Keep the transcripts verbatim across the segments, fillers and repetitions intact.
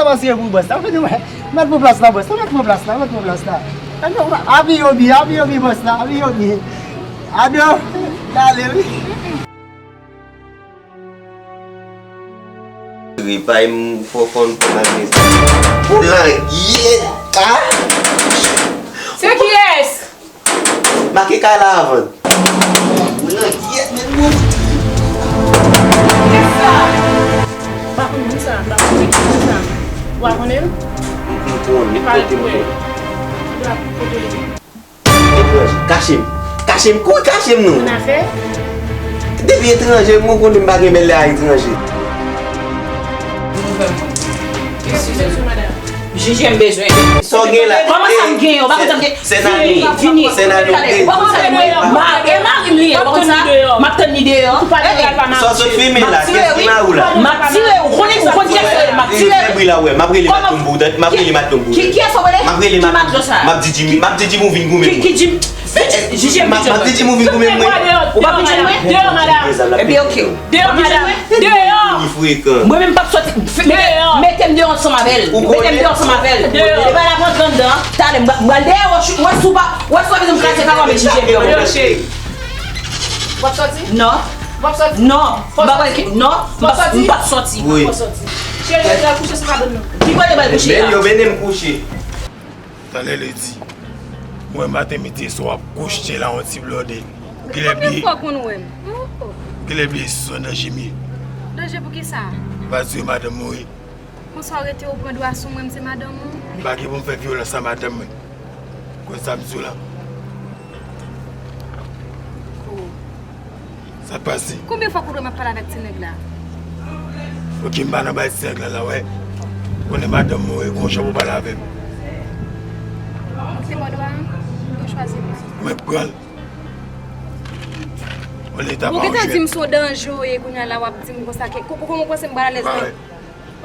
Pase pou bòs la, fè nou wè. Mèt pou plas la, bòs la, mèt pou plas la, mèt pou plas la. Abi Obi, abi Obi, bòs la, abi Obi. Ado, n ale wi. Repay m fò konn pou nan glise. Pou langyèt, a? Se kiyès? Make kay la avan. Pou langyèt, men nou. Kiyès sa? M pa konn moun sa, m pa konn moun sa. Ou pa konnen l? M, m konnen, kote m konnen. Etranje. Kache m. Kache m. Kouri kache m non. Annafè? Depi etranje, mwen konnen m pa gen bèl lè a etranje. Jiji m bezwen. Sa w gen la? Kòman sa m gen? Ou pa konn sa m gen? Se nan nou. Vini. Se nan nou. Ou pa konn sa m gen? Ma, e mari m li ye, ou pa konn sa? M ap tann li deyò. Sa w sot filme la? Kiyès ki mari w la? M ap tire w. Ou konnen, ou konn kiyès se, m ap tire w. Fè bri la, wè. M ap rele madanm pou w, m ap rele madanm pou w. Ki, kiyès ou rele? M ap rele madanm. M ap di Jimmy, m ap di Jimmy ou vin goumen mwen. Ki, ki Jimmy? Jiji m ap di Jimmy ou vin goumen mwen. Ou pa vin goumen mwen? Deyò, madam. Ebyen, oke. Deyò, madam. Deyò. Li frekan. Mwen menm m p ap sòti. Mete m deyò ansanm avè l. Mete m deyò ansanm avè l. Deyò. E pa la pran grann dan. Talè, m pral dèyè w, wè si w pa, wè si w pa bezwen m kraze kaka w, men Jiji deyò. Deyò, cheri. W ap sòti? Non. W ap sòti? Non. M pa pral ki, non. M p ap, m p ap sòti. Wi. W ap sòti. Cheri, rete al kouche sou madanm nan. Ki kote w pral kouche a? Men yo mennen m kouche. Talè ledi. Mwen maten, midi e swa w ap kouche la yon ti blòde. Ou genlè bliye. Konbyen fwa w konn wè m? Oh, oh. Genlè bliye si se yon danje m ye. Danje pou kisa? M pa di w madanm mwen wi. Konsa w rete w pran dwa sou mwen, m se madanm ou? M pa gen pou m fè vyolans a madanm mwen. Konn sa m di w la. Oh. Sa k pase? Konbyen fwa kote m ap pale avèk ti nèg la? Ok, m pa nan bay ti nèg la la, wè. Konnen madanm mwen, gon jan pou pale avè m. Ok, bòdwa, ou chwazi pran. Mwen pran l. Yon leta pa yon jwèt. Ou gentan di m se yon danje w ye, kounye a la w ap di m konsa ke, ko-, kòman w panse m pral alèz menm?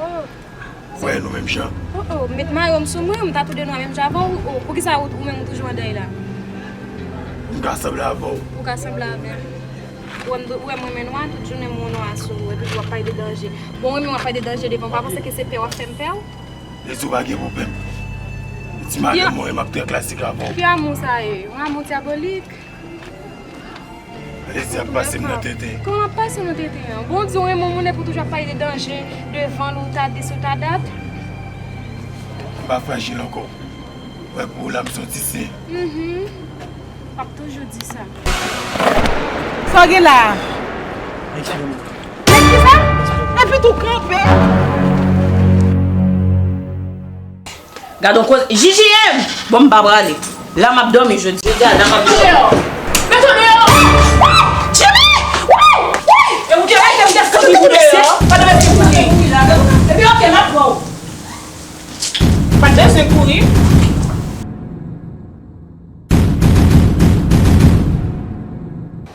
Oh. Wè nou menm jan. Oh, oh, met mayo m sou mwen, m ta tou de nou a menm jan avè w. Oh, poukisa ou, ou menm ou toujou andan la? M ka sanble avè w. Ou ka sanble avè m. Ou wè m, ou wè mwen men nwa, tout jounen m wè w nwa sou ou, epi w ap pale de danje. Bon, ou menm w ap pale de danje devan m, pa panse ke se pè w ap fè m pè w? Lezi w pa gen pwoblèm. Ti madanm mwen, m ap trè klasik avè w. Ki amou sa ye? Yon amou dyabolik? Lezi ap pase m nan tenten. Kòman ap pase w nan tenten an? Bon, w di w renmen yon moun epi w toujou ap pale de danje devan l, ou ta di si w ta dat. M pa frajil ankò. Wè pou w la m se yon ti sen. Mhm. W ap toujou di sa. Sa w gen la a? Eskize m. Eskize m? Epi tou kanpe. Gad on koze. Jiji M! Bon, m pa prale. La m ap dòmi jodi. Gad, la m ap dòmi. Met ou deyò! Jimmy! Wouy! Wouy! E ou te rete, ou te kanpe pou deyò. Pandan m ap kouri la. Epi, ok, m ap pran w. Pa t bezwen kouri.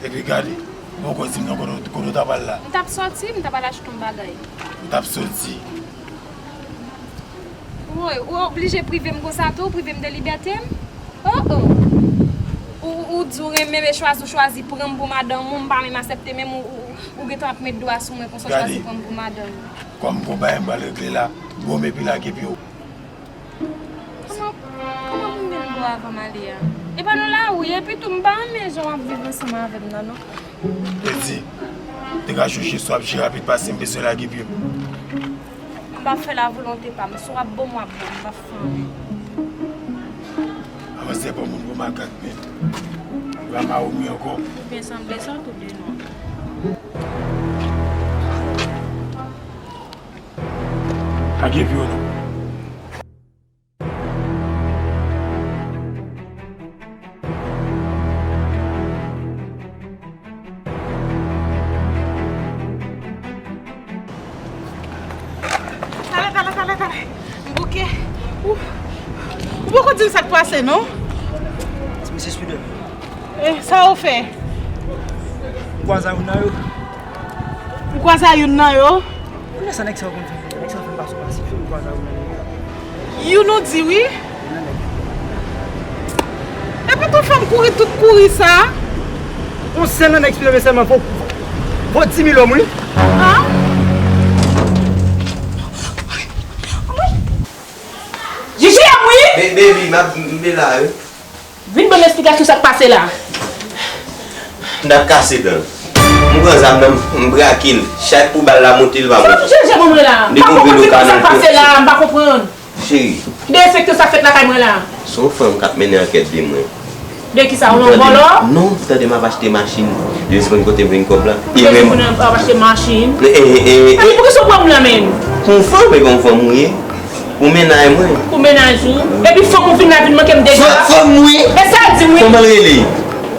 Epi gade, ou poko di m nan kote, kote w t ap al la. M t ap sòti, m t ap al achte yon bagay. Ou t ap sòti. Woy, ou oblije prive m konsa tou, ou prive m de libète m? Oh, oh. Ou, ou di w renmen, men chwazi, ou chwazi pran m pou madanm ou, m pa menm aksepte, menm ou, ou, ou gentan ap met dwa sou mwen konsa, w chwazi pran m pou madanm ou. Kòm gon bagay m pral regle la, gwo m epi lage pye w. Kòman, kòman pou m gen dwa avan m ale a? E pa nan lari, epi tou m pa renmen jan w ap viv ansanm avè m nan, non. Ledi, te ka jije swa ap jere rapid pase m bezwen lage pye m. M ap fè lavolonte pa m. Si w ap bon m, w ap bon. M p ap fè anyen. Avanse pa moun pou makak men. Ou pa mawomi ankò. Ou byen sanble sa tou de nwa. Lage pye w non. Talè, talè, talè, talè. M bouke. Ou, ou poko di m sa k pase, non? Mesye Spider. Eh, sa ou fè? M kwaze a youn nan yo. Ou kwaze a youn nan yo? Kounye a sa nèg sa yo konn fè, nèg sa yo fè m pase w pase, m kwaze a youn nan yo. Youn ou di wi? Youn nan nèg yo. Epi tou fè m kouri tout kouri sa. On sèl nan nèg Spider sèlman fò, fò di mil òm wi. Ah? Anmwey, Baby, m ap, m te la, wi. Vin ban m esplikasyon sa k pase la. M t ap kase dan l. M pran zam nan, m brake l. Chak kou bal la monte, l pa monte. Sa w chèche ban mwen la? M pa konprann sa k pase la, m pa konprann. Cheri. Ki derespekte sa fèt lakay mwen la? Se yon fanm k ap mennen ankèt de mwen. De kisa, ou yon vòlò? Non, tande m ap achte machin. Li responn kote m jwenn kòb la. Li menm pou n ap achte machin. E, e, e, e. Poukisa w pran m la menm? Pou yon fanm, e pa yon fanm ou ye. Pou mennaj mwen. Pou mennaj ou? Epi fanm ou vin la vin manke m deja? Fanm, fanm wi. E sa l di m wi. Kòman l rele?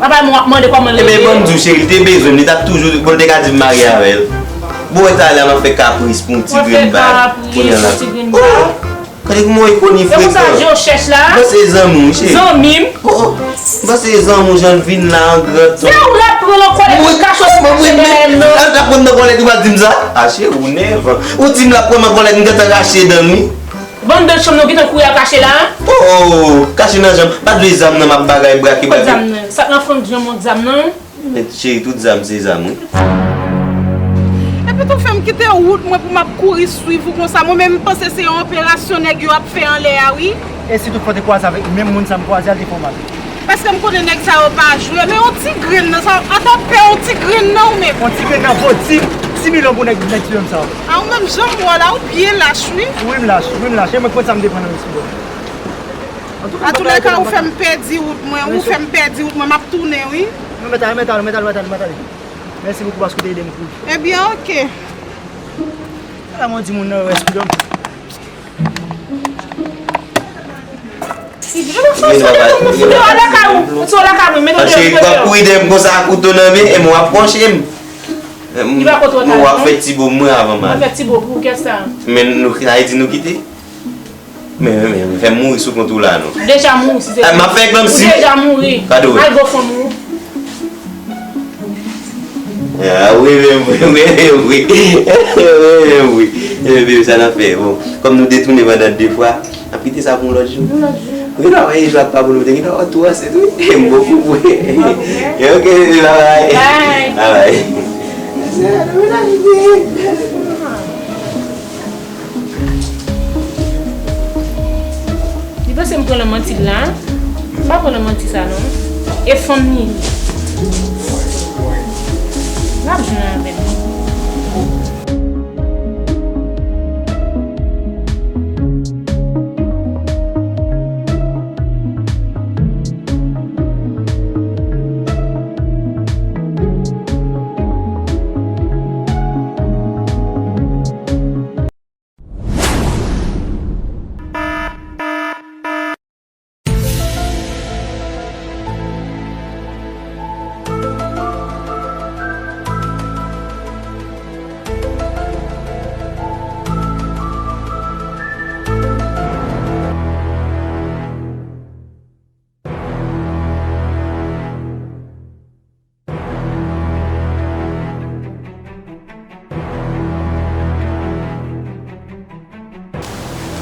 Apa mwen w ap mande kòman l rele? Ebyen, ban m di w, cheri, li te bezwen m, li t ap toujou, bon, li te ka di m marye avè l. Bon, wè talè a m ap fè kapris pou yon ti grenn bag. Kounye a la. Gade kòman w ipolit frekan. Se pou sa je w chèch la? Bon, se zanmi w, cheri. Zanmi m? Oh, m panse e zanmi w jan l vin la an gran tan. Se ou l ap pran nan kòlèt pou kache w dèyè m nan. Al t ap pran m nan kòlèt ou pa di m sa? A cheri, ou nèvan. Ou di m l ap pran m an kòlèt, m gentan rache dan l wi. Vann dan chanm nan w gentan kouri al kache la? Oh, kache nan janm. Pa t vle zam nan m ap bagay brake brake. Kot zam nan? Sa k nan fon janm w ak zam nan? Men cheri, tout zam se zam wi. Epi tou fè m kite wout mwen pou m ap kouri swiv ou konsa. Mwen menm m panse se yon operasyon nèg yo ap fè anlè a wi. E si tout fwa w te kwaze avèk menm moun sa m kwaze a, l te fè w mal? Paske m konnen nèg sa yo pa jwe, men yon ti grenn nan sa, ata pè yon ti grenn nan ou menm. Yon ti grenn nan vo di, di milyon pou nèg, nèg ti menm sa yo. A ou menm jan m wè w la, ou byen lach wi. Wi m lach, wi m lach. E mwen k konn sa m te pran nan risk wi. Antouleka, ou fè m pèdi wout mwen, ou fè m pèdi wout mwen, m ap tounen wi. Non, mèt ale, mèt ale, mèt ale, mèt ale, mèt ale. Mèsi bokou paske w te ede m kouri. Ebyen, oke. Ala mwen di moun nan rès kou dòm. Cheri, w ap kouri dèyè m konsa ak kouto nan men, e mwen w ap pwoche m. Li pa ko twò ta non. W ap fè ti bo mwen avan m ale. W ap fè ti bo pou kè sa. Men nou, sa vle di nou kite? Men, men, men, fè m mouri sou kont ou la, non. Deja mouri, si se. Eh, m ap fè kòmsi. Ou deja mouri. Gade w. Al gwo fanm ou. Ah, wi, men, wi, wi, wi. Wi, men, wi. Eh, baby, sa n ap fè. Bon, kòm nou detounen pandan de fwa, n ap kite sa pou yon lòt jou. Yon lòt jou. Wi, non, e jou ak pa pou nou te gentan wè tou anset, wi. M bokou, wi. Ok, bye bye. Bye. Bye bye. Li panse m pran nan manti l la. M pa pran nan manti sa non. E fanm li ye. L ap jwenn avè m.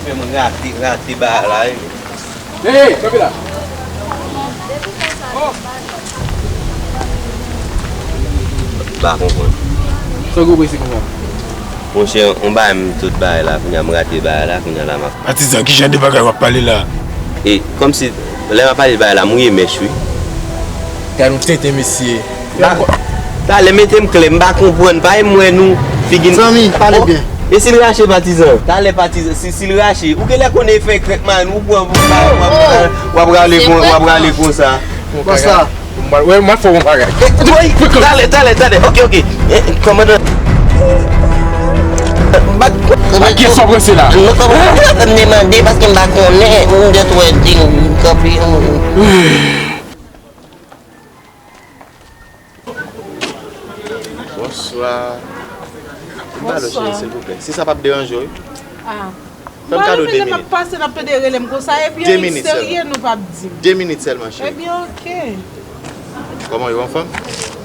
Fè mwen rate, rate bagay la, wi. Hey, kanpe la. M pa konprann. Sa w konprann, se konprann. Monchè, on bagay m tout bagay la, kounye a m rate bagay la, kounye a la m ap. Patizan, ki jan de bagay w ap pale la? E, kòmsi, lè m ap pale bagay la, m wi mèch wi. Gade yon tenten mesye. Ba, talè mete m klè, m pa konprann, pa e m wè nou, figi n. Zanmi, pale byen. E si l rache patizan? Talè patizan, si, si l rache, ou genlè konnen e fè krèk marenn, ou pran, ou pran, w ap rale kon, w ap rale konsa. Konsa. Mwen, mwen fè yon bagay. Talè, talè, talè. Ok, ok. E, kòmandan. Ba, ba, kiyès w ap ranse la? Mwen kòmanse ap tann demande paske m pa konnen, m jis wè di m kanpe. Bonswa. M pale w cheri, silvouplè. Si sa p ap deranje w, wi. Ah. Fè m kado de minit. Mwen menm lè m ap pase, n ap tande rele m konsa, epi anyen serye nou p ap di m. De minit sèlman, cheri. Ebyen, oke. Kòman w ye, w anfòm?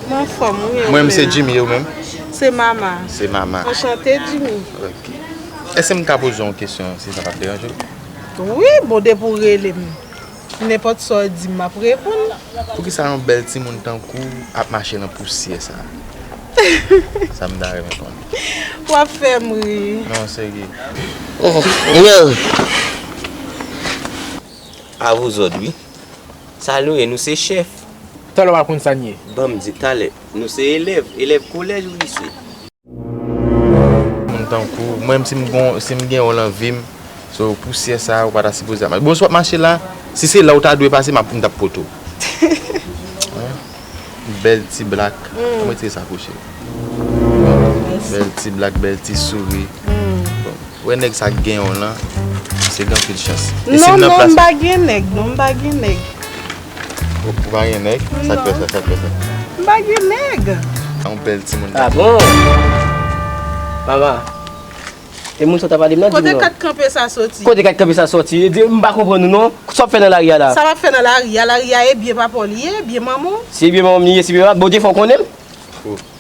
Mwen anfòm, wi. Mwen menm se Jimmy, e ou menm? Se Mama. Se Mama. Anchante, Jimmy. Ok. Èske m ka poze w yon kesyon, si sa p ap deranje w? Wi, bon, depi w rele m. Nenpòt sa w di m, m ap reponn. Poukisa yon bèl timoun tankou w ap mache nan pousyè sa a? Sa m ta renmen konnen. W ap fè m ri. Non, serye. Oh, yo. A vos òd, wi. Sa nou ye, nou se chèf. Talè w ap konn sa n ye. Ban m di, talè, nou se elèv, elèv kolèj ou lise. Moun tankou w, mwen menm si m gon, si m gen w nan vi m, so pousyè sa a, ou pa ta sipoze ap mache. Bon, si w ap mache la, si se la ou ta dwe pase, m ap, m t ap pot ou. Hein? Bèl ti blak. Mwen retire sa kouche. Bèl ti blak, bèl ti souri. Bon. Wè nèg sa k gen w lan, se gen anpil chans. E si m nan plas. Non, non, m pa gen nèg, non, m pa gen nèg. Ou, ou pa gen nèg? Sa k fè sa, sa k fè sa? M pa gen nèg. Yon bèl timoun. Ah bon? Mama, e moun sa w t ap pale m nan, di m non. Kote kat kanpe sa soti? Kote kat kanpe sa soti? Di, m pa konprann ou non. Sa w ap fè nan lari a la? Sa m ap fè nan lari a? Lari a e byen papa w li ye, byen manman w? Se byen manman m li ye, se byen papa m. Bondye fè w konnen m.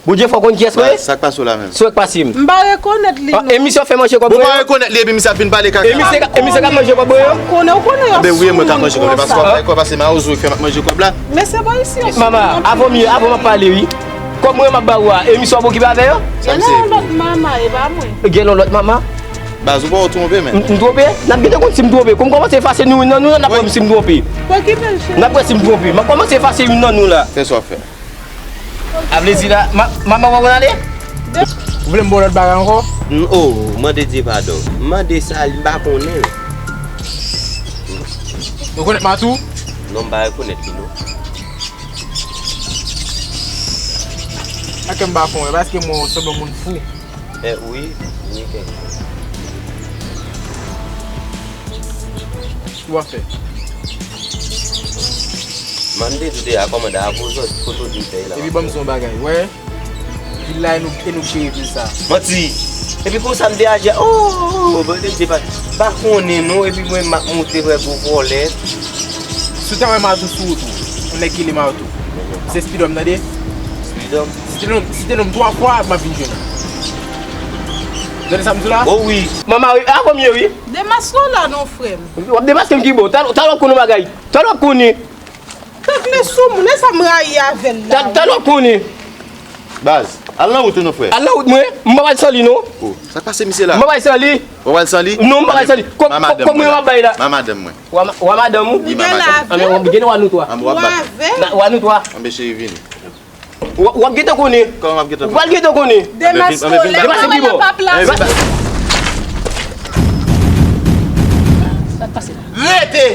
Bondye fè w konn kiyès mwen ye? Sa k pase w la menm? Sa k pase m? M pa rekonèt li non. E misye ap fè manje kòb mwen yo? Ou pa rekonèt li epi misye ap vin pale kaka? E misye ka, e misye ka manje kòb mwen yo? Konnen, ou konnen yo. Enben wi, mwen ka manje kòb la paske w ap fè kòb, paske mawozo ki fè m ap manje kòb la. Men se pa isi yo. Mama, avan m ye, avan m ap pale wi. Kòb mwen yo m ap ba ou a, e misye w ap okipe avè yo? Gen yon lòt mama, e pa mwen. Gen yon lòt mama? Baz, ou pa w twonpe men. M, m twonpe? N ap gentan konn si m twonpe. Kou m kòmanse efase nou, nan nou, n ap wè si m twonpe. Okipe l cheri. N ap wè si m twonpe. M ap kòmanse efase youn nan nou la. Fè sa w fè. A vle di la, ma-, manman w ap ale? Ou vle m ba w lòt bagay ankò? N-, oh, mande Dye padon. Mande sa, li m pa konnen. Ou konèt Matou? Non, m pa rekonèt li, non. Ak m pa konnen, paske mwen sanble moun fou. Eh, wi, wi, kèk. Ou ap fè? Man, m te di w deja, kòmandan, a vos òd, kote w di m fè la. Epi ban m di w yon bagay, wè. Vil la, e nou, e nou k jere vil sa. Manti! Epi konsa m te aji a, oh, oh, oh, bon, m te pa, m pa konnen non, epi mwen m ap monte vrè gwo vòlè. Si w ta wè Matou sou wout ou, yon nèg ki rele Matou. Se Speedhòm, tande? Speedhòm? Si te nonm, si te nonm twa fwa, m ap vin jwenn ou. Tande sa m di w la? Oh wi. Manman, wi, a kòm ye, wi. Demaske w la non, frè m. W ap demaske m ki bò? Talè, talè w ap konnen yon bagay. Talè w ap konnen. Tèt men sou moun, e sa m rayi avè l la. Ta-, talè w ap konnen. Baz, al nan wout ou non, frè. Al nan wout mwen, m pa pral san li non. Oh, sa k pase misye la? M pa pral san li. Ou pa pral san li? Non, m pa pral san li. Kòb, kòb mwen m ap bay la. Ma madanm mwen. Wa ma-, wa madanm ou? Wi, ma madanm. Anben, w ap gen wa nou twa. Anben, w ap bay. Wa nou twa. Anben, cheri, vini. W ap, w ap gentan konnen. Kòman w ap gentan konnen? W pral gentan konnen. Demaske w la. Demaske m ki bò? Sa k pase la? Rete!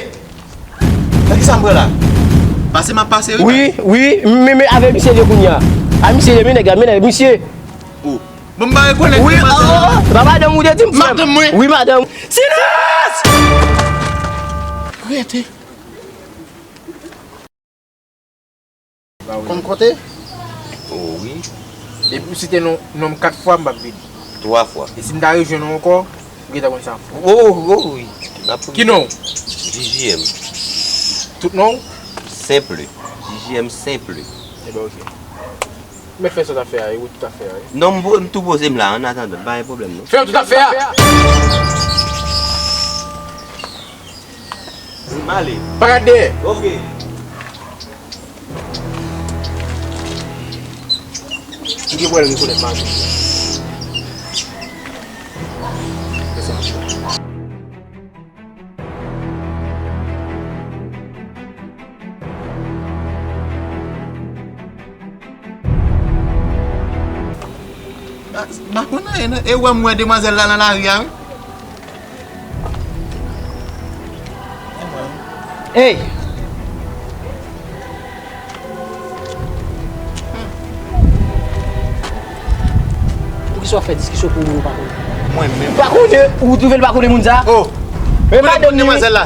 Nan kisa m pran la? Pase m ap pase wi. Wi, wi, m menm avè misye ye kounye a. A misye ye, men nèg la, men nèg misye. Oh. Bon, m pa rekonèt li, madanm. Wi, oh, oh, oh, madanm ou te di m, frè m. Madanm mwen. Wi, madanm. Silans! Rete. Konn konte? Oh, wi. Depi w site non, non m kat fwa, m p ap vini. Twa fwa. E si m ta rejwenn ou ankò, ou gentan konn sa m fè. Oh, oh, wi. Ki non w? J J M. Tout non w? Senple. J J M senple. Enben, oke. Mèt fè sa w t ap fè a, e wout ou t ap fè a, wi. Non, m, m tou poze m la, annatandan, pa gen pwoblèm, non. Fè wout ou t ap fè a! M ale. Pa gad dèyè. Oke. M gen pou al rekonèt madanm. Fè sa. M pa konn anyen non. E ou wè m wè demwazèl la nan lari a, wi. Ey! Poukisa w ap fè diskisyon pou moun ou pa konnen? Mwen menm. Ou pa konnen? Ou twouve l pa konnen moun sa? Oh! Men madanm li, wi. Demwazèl la.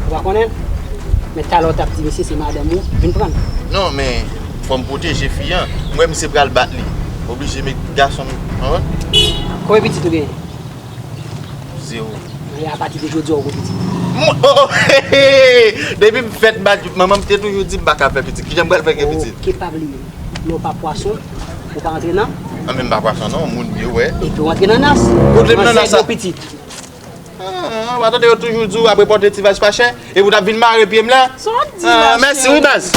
Ou pa konnen? Men talè w t ap di misye se madanm ou, vin pran l. Non, men fò m pwoteje fi an. M wè misye pral bat li. M oblije met gason m, konprann? Konbyen pitit ou genyen? Zewo. E apati de jodi a, ou gon pitit? Mwen, oh, oh, depi m fèt, m pa, manman m te toujou di m pa ka fè pitit. Kijan m pral fè gen pitit? Oke, pa bliye. Lè w pa pwason, ou pa antre nan? An, men m pa pwason non, moun m ye, wè. Epi w antre nan nas. Kote m nan nas la? Ansèt gon pitit. Ah, w pa tande yo toujou di w apre pòte ti vaj pa chè, epi w t ap vin mare pye m la? Sa w ap di la, cheri? Ah, mèsi wi, baz.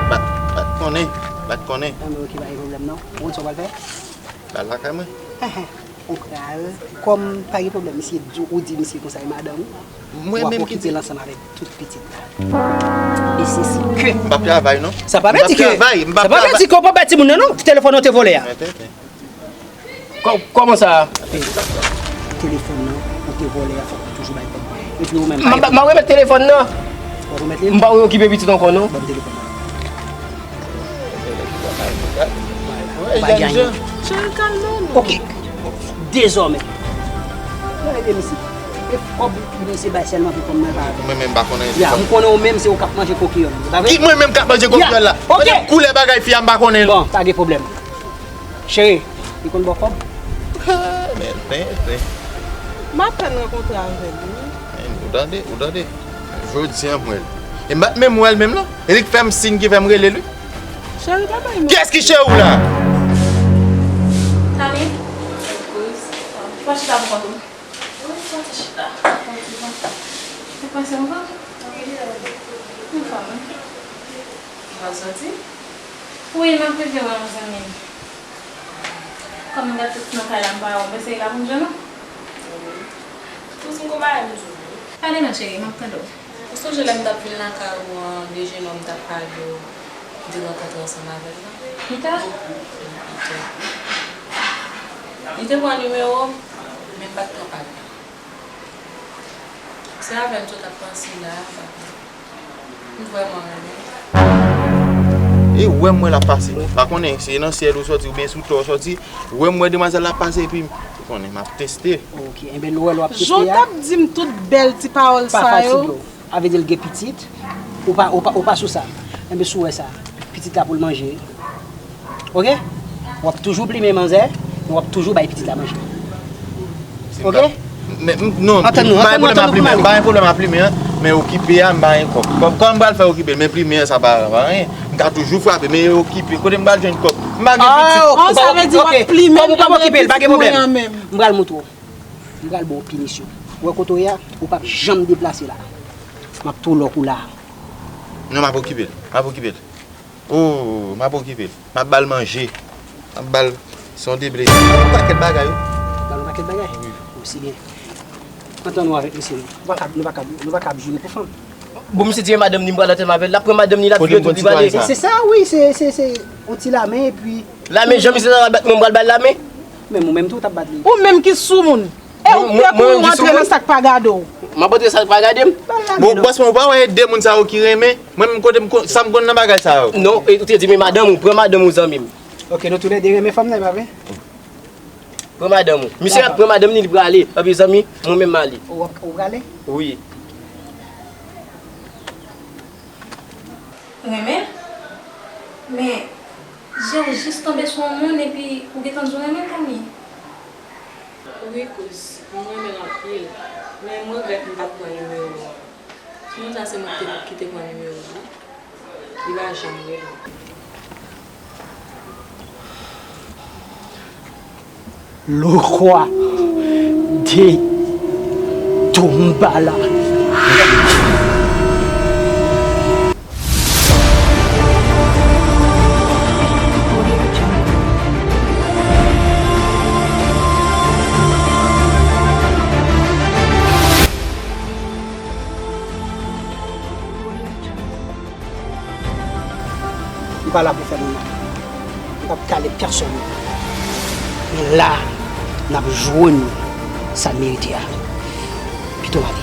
Pa t, pa t konnen, pa t konnen. An, men oke, pa gen pwoblèm non. Ou konn sa w pral fè? Pral lakay mwen. Ou pral, kòm pa gen pwoblèm, misye di, ou di misye konsa e madanm ou, w ap okipe l ansanm avèk tout pitit la. E se si ke. M p ap travay, non. Sa pa vle di ke, sa pa vle di ke w p ap bay timoun nan, non. Telefòn nan w te vòlè a. Kò-, kòman sa? Telefòn nan, ou te vòlè a, fòk ou toujou bay kòb. Epi ou menm, m ap remèt telefòn nan. W ap remèt li? M pa okipe pitit ankò, non. Ban m telefòn nan. Ou pa gen anyen. Cheri, kalme w, non. Ok. Dezòmè. Gade misye. E kòb li misye bay sèlman pou fanm nan pa. Mwen menm pa konnen. Ya, m konnen ou menm se ou k ap manje kokiyòl. Ki mwen menm k ap manje kokiyòl la? Ok. Koulè bagay fi a m pa konnen. Bon, pa gen pwoblèm. Cheri, li konn ba w kòb? Men, men, men. M apèn rankontre avè l, wi. Men, ou tande, ou tande. Jodi a m wè l. E m pa t menm wè l menm, non. E li k fè m siy ki fè m rele l, wi. Cheri, pa bay mwen. Kiyès ki cheri w la? Tani. Pa chita pou kont ou. Ou soti chita. Ou panse m bon? Anfòm, wi. Ou pa soti? Wi, m ap rive wè yon zanmi m. Kòm m gade tout nan kay la, m pa wè w, m eseye la pou m jwenn ou. Wi. Ou di m gon bagay pou m di w. Pale non, cheri, m ap tande w. Ou sonje lè m t ap vin lakay ou an, dejene w, m t ap pale w de rankontre ansanm avè l lan? Li te? Li te pran nimewo m, men m pa t pran pa l. Se avè l m sot ap panse la, papa. M vrèman renmen l. E wè m wè l ap pase. Pa konnen se nan syèl ou sòti oubyen sou tè w sòti. Wè m wè demwazèl la ap pase epi ou konnen m ap teste. Ok, enben lè w wè l w ap teste a. Jan w t ap di m tout bèl ti pawòl sa yo. Pa fatige w. A vle di l gen pitit, ou pa, ou pa, ou pa sou sa. Enben si w wè sa, pitit la pou l manje. Ok? W ap toujou plimen manzè, men w ap toujou bay pitit la manje. Ok? Men, m, non, antann nou, antann nou, antann nou pou m ale. M pa gen pwoblèm a plimen, m pa gen pwoblèm a plimen an, men okipe a, m pa gen kòb. Kòb, kòman m pral fè okipe l? Men plimen an, sa pa, pa anyen. M ka toujou frape, men okipe, kote m pral jwenn kòb? M pa gen pitit. Ah, ok, ok. Kòm ou p ap okipe l, pa gen pwoblèm. M pral montre w. M pral ba w pinisyon. Ou wè kote w ye a? Ou p ap janm deplase la. M ap toulòk ou la. Non, m ap okipe l. M ap okipe l. Oh, m ap okipe l. M ap ba l manje. M ap ba l son de ble. Yon pakèt bagay, wi. Ba l yon pakèt bagay? Wi. Bon, se byen. Antann nou avèk misye, non. Nou pa kab, nou pa kab, nou pa kab joure pou fanm. Bon, misye di madanm li m pral antann avè l. L ap pran madanm li, l ap vire tout li prale. Se sa, wi, se, se, se yon ti lamen, epi Lamen, jan misye sa pral bat mwen, m pral ba l lamen. Men ou menm tou, w t ap bat li. Ou menm ki soumoun. E ou k fè pou ou rantre nan sa k pa gade w. M ap rantre sa k pa gade m. Bon, bòs mwen, ou pa wè de moun sa yo ki renmen? Mwen menm kote m kon-, sa m konn nan bagay sa yo. Non, e, ou te di men madanm ou, pran madanm ou zanmi m. Ok, nou toulède renmen fanm nan, e pa vre? Pran madanm ou. Misye ap pran madanm li, li prale. Epi zanmi, mwen menm m ale. Ou, ou prale? Wi. Renmen? Men, je w jis tonbe sou yon moun epi ou gentan di w renmen Tani? Wi, kouz, m renmen l anpil. Men m regrèt m pa t pran nimewo w an. Timoun sa se mwen ki te, ki te pran nimewo l, wi. Li pa janm rele m. Le roi de Tombala. M pa la pou fè nou mal. M p ap kale pèsòn. Men la, n ap jwenn sa n merite a. Pito m ale.